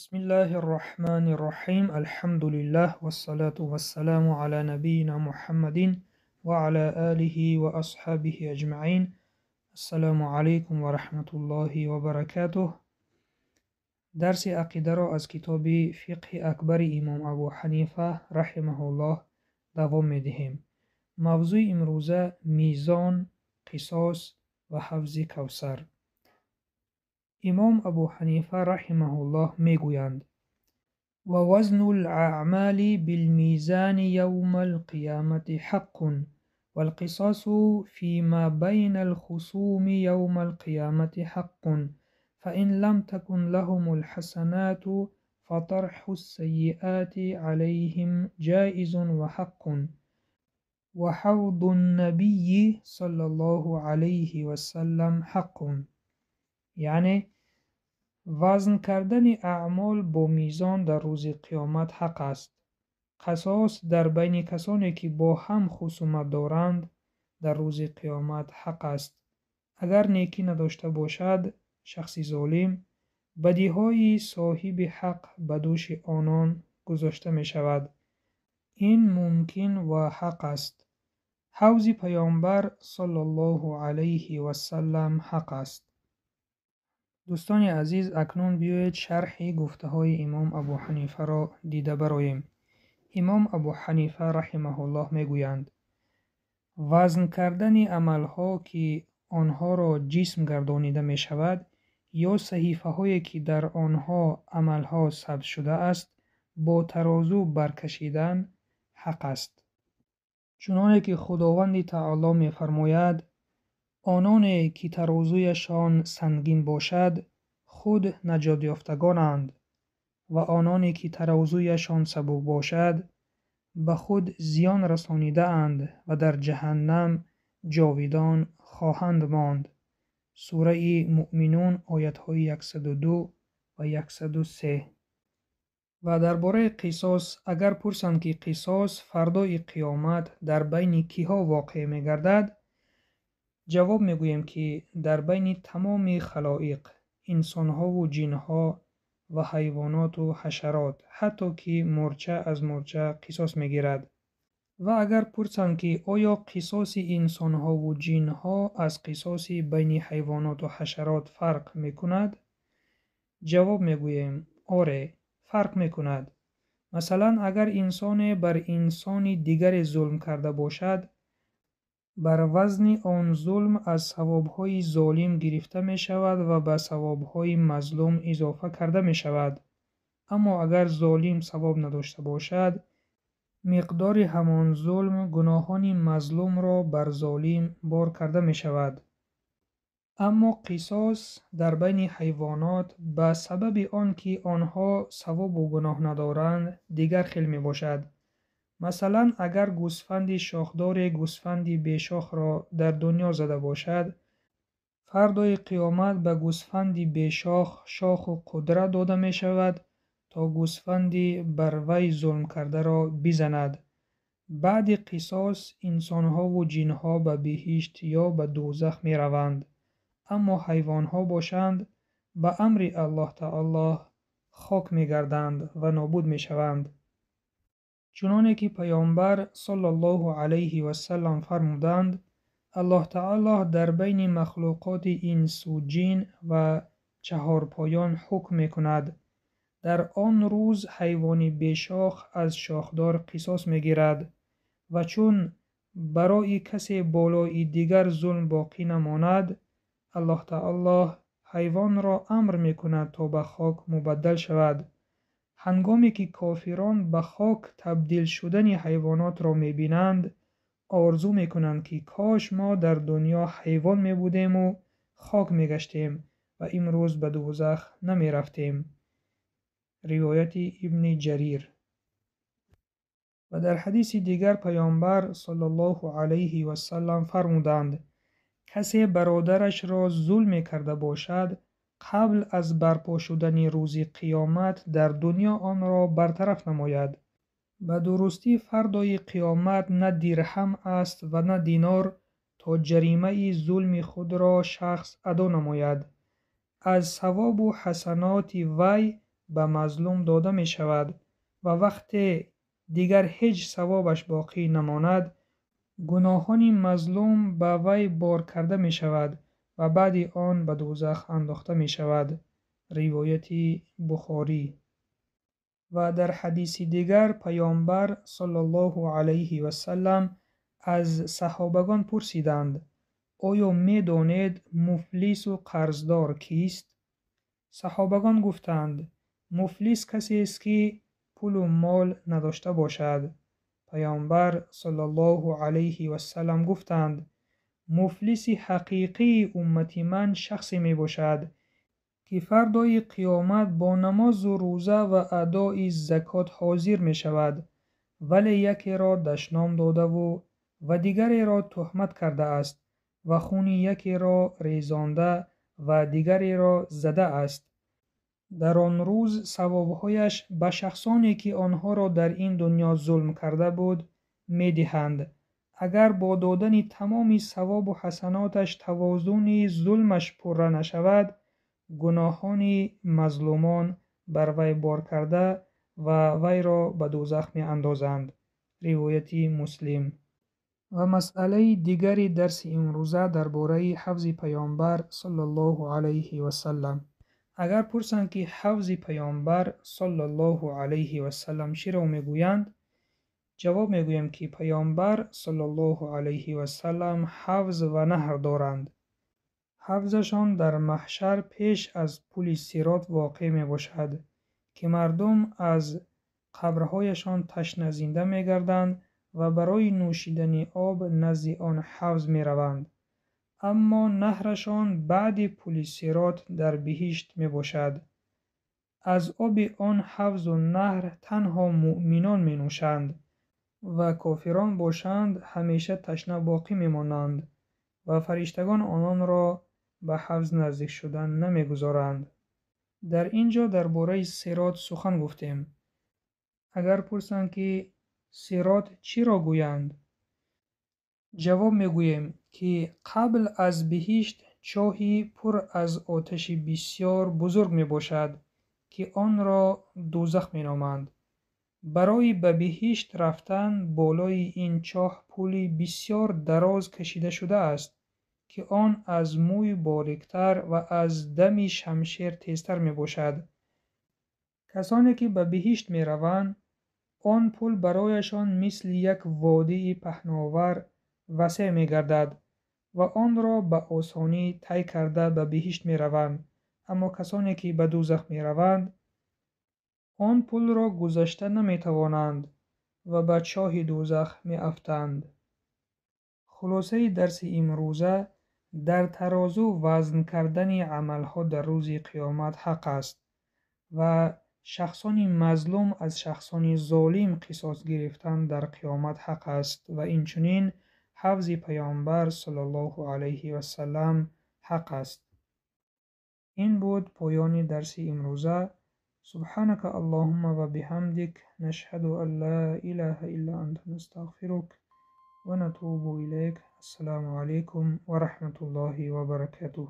Бисмиллаҳир-раҳмонир-раҳим. Алҳамдулиллаҳ вассалату вассаламу ала набийина Муҳаммадин ва ала олиҳи ва асҳобиҳи аҷмаин. Ассалому алайкум ва раҳматуллоҳи ва баракатуҳ. Дарси ақидаро аз китоби Фиқҳи Акбари Имом Абу Ҳанифа раҳимаҳуллоҳ давом медиҳем. Мавзӯи имрӯза мизон, қисос ва ҳавзи Кавсар. Имом Абу Ҳанифа раҳимаҳуллоҳ мегӯянд: ва вазнул аъмали билмизани явмал қиямати ҳаққун валқисосу фима байнал хусуми явмал қиямати ҳаққун фаин лам такун лаҳумул ҳасанату фатарҳус сайиати алайҳим ҷоизун ва ҳаққун ва ҳавдун набийи саллаллоҳу алайҳи васаллам ҳаққун. Яъне вазн кардани аъмол бо мизон дар рӯзи қиёмат ҳақ аст. Қасос дар байни касоне ки бо ҳам хусумат доранд дар рӯзи қиёмат ҳақ аст. Агар некӣ надошта бошад шахси золим, бадиҳои соҳиби ҳақ ба дӯши онон гузошта мешавад. Ин мумкин ва ҳақ аст. Ҳавзи Паёмбар саллаллоҳу алайҳи васаллам ҳақ аст. Дӯстони азиз, акнун биёед шарҳи гуфтаҳои Имом Абу Ҳанифаро дида бароем. Имом Абу Ҳанифа раҳимаҳуллоҳ мегӯянд: вазн кардани амалҳо ки онҳоро ҷисм гардонида мешавад ё саҳифаҳое ки дар онҳо амалҳо сабт шудааст бо тарозу баркашидан ҳақ аст. Чуноне ки Худованди Таоло мефармояд: ононе ки тарозуяшон сангин бошад, худ наҷотёфтагонанд ва ононе ки тарозуяшон сабук бошад, ба худ зиён расонидаанд ва дар ҷаҳаннам ҷовидон хоҳанд монд. Сураи Муъминун, оятҳои 102 ва 103. Ва дар бораи қисос агар пурсанд ки қисос фардои қиёмат дар байни киҳо воқеъ мегардад, ҷавоб мегӯем ки дар байни тамоми халоиқ, инсонҳову ҷинҳо ва ҳайвоноту ҳашарот, ҳатто ки мурча аз мурча қисос мегирад. Ва агар пурсанд ки оё қисоси инсонҳову ҷинҳо аз қисоси байни ҳайвоноту ҳашарот фарқ мекунад, ҷавоб мегӯем: оре, фарқ мекунад. Масалан, агар инсоне бар инсони дигаре зулм карда бошад, бар вазни он зулм аз савобҳои золим гирифта мешавад ва ба савобҳои мазлум изофа карда мешавад. Аммо агар золим савоб надошта бошад, миқдори ҳамон зулм гуноҳони мазлумро бар золим бор карда мешавад. Аммо қисос дар байни ҳайвонот ба сабаби он ки онҳо савобу гуноҳ надоранд, дигар хел мебошад. Масалан, агар гӯсфанди шохдоре гӯсфанди бешохро дар дунё зада бошад, фардои қиёмат ба гӯсфанди бешох шоху қудрат дода мешавад то гӯсфанди бар вай зулм кардаро бизанад. Баъди қисос инсонҳову ҷинҳо ба биҳишт ё ба дӯзах мераванд, аммо ҳайвонҳо бошанд ба амри Аллоҳ Таоло хок мегарданд ва нобуд мешаванд. Чуноне ки Паёмбар саллаллоҳу алайҳи васаллам фармуданд, Аллоҳ Таоло дар байни махлуқоти инсу ҷин ва чаҳорпоён ҳукм мекунад. Дар он рӯз ҳайвони бешох аз шохдор қисос мегирад ва чун барои касе болои дигар зулм боқӣ намонад, Аллоҳ Таоло ҳайвонро амр мекунад то ба хок мубаддал шавад. Ҳангоме ки кофирон ба хок табдил шудани ҳайвонотро мебинанд, орзу мекунанд ки кош мо дар дунё ҳайвон мебудему хок мегаштем ва имрӯз ба дӯзах намерафтем. Ривояти Ибни Ҷарир. Ва дар ҳадиси дигар Паёмбар саллаллоҳу алайҳи васаллам фармуданд: касе бародарашро зулме карда бошад, қабл аз барпо шудани рӯзи қиёмат дар дунё онро бартараф намояд. Ба дурустӣ фардои қиёмат на дирҳам аст ва на динор то ҷаримаи зулми худро шахс адо намояд. Аз савобу ҳасаноти вай ба мазлум дода мешавад ва вақте дигар ҳеҷ савобаш боқӣ намонад, гуноҳони мазлум ба вай бор карда мешавад ва баъди он ба дӯзах андохта мешавад. Ривояти Бухорӣ. Ва дар ҳадиси дигар Паёмбар саллаллоҳу алайҳи васаллам аз саҳобагон пурсиданд: оё медонед муфлису қарздор кист? Саҳобагон гуфтанд: муфлис касест, ки пулу мол надошта бошад. Паёмбар саллаллоҳу алайҳи васаллам гуфтанд: муфлиси ҳақиқии уммати ман шахсе мебошад, ки фардои қиёмат бо намозу рӯза ва адои закот ҳозир мешавад, вале якеро дашном додаву ва дигареро туҳмат кардааст ва хуни якеро резонда ва дигареро задааст. Дар он рӯз савобҳояш ба шахсоне, ки онҳоро дар ин дунё зулм карда буд, медиҳанд. Агар бо додани тамоми савобу ҳасаноташ тавозуни зулмаш пурра нашавад, гуноҳони мазлумон бар вай бор карда ва вайро ба дӯзах меандозанд. Ривояти Муслим. Ва масъалаи дигари дарси имрӯза дар бораи ҳавзи Паёмбар саллаллоҳу алайҳи васаллам. Агар пурсанд, ки ҳавзи Паёмбар саллаллоҳу алайҳи васаллам чиро мегӯянд, ҷавоб мегӯем, ки Паёмбар саллаллоҳу алайҳи васаллам ҳавз ва наҳр доранд. Ҳавзашон дар маҳшар пеш аз пули сирот воқеъ мебошад, ки мардум аз қабрҳояшон ташна зинда мегарданд ва барои нӯшидани об назди он ҳавз мераванд. Аммо наҳрашон баъди пули сирот дар биҳишт мебошад. Аз оби он ҳавзу наҳр танҳо муъминон менӯшанд ва кофирон бошанд ҳамеша ташна боқӣ мемонанд ва фариштагон ононро ба ҳавз наздик шудан намегузоранд. Дар ин ҷо дар бораи сирот сухан гуфтем. Агар пурсанд, ки сирот чиро гӯянд, ҷавоб мегӯем, ки қабл аз биҳишт чоҳи пур аз оташи бисёр бузург мебошад, ки онро дӯзах меноманд. Барои ба биҳишт рафтан болои ин чоҳ пули бисёр дароз кашида шудааст, ки он аз мӯй бориктар ва аз дами шамшер тезтар мебошад. Касоне ки ба биҳишт мераванд, он пул барояшон мисли як водии паҳновар васеъ мегардад ва онро ба осонӣ тай карда ба биҳишт мераванд. Аммо касоне ки ба дӯзах мераванд, он пулро гузашта наметавонанд ва ба чоҳи дӯзах меафтанд. Хулосаи дарси имрӯза: дар тарозу вазн кардани амалҳо дар рӯзи қиёмат ҳақ аст ва шахсони мазлум аз шахсони золим қисос гирифтан дар қиёмат ҳақ аст ва инчунин ҳавзи Паёмбар саллаллоҳу алайҳи васаллам ҳақ аст. Ин буд поёни дарси имрӯза. Субҳанака Аллоҳумма ва биҳамдик, нашҳаду ан ла илаҳа илла анта, настағфирук ва натубу илайк. Ассалому алайкум ва раҳматуллоҳи ва баракатуҳ.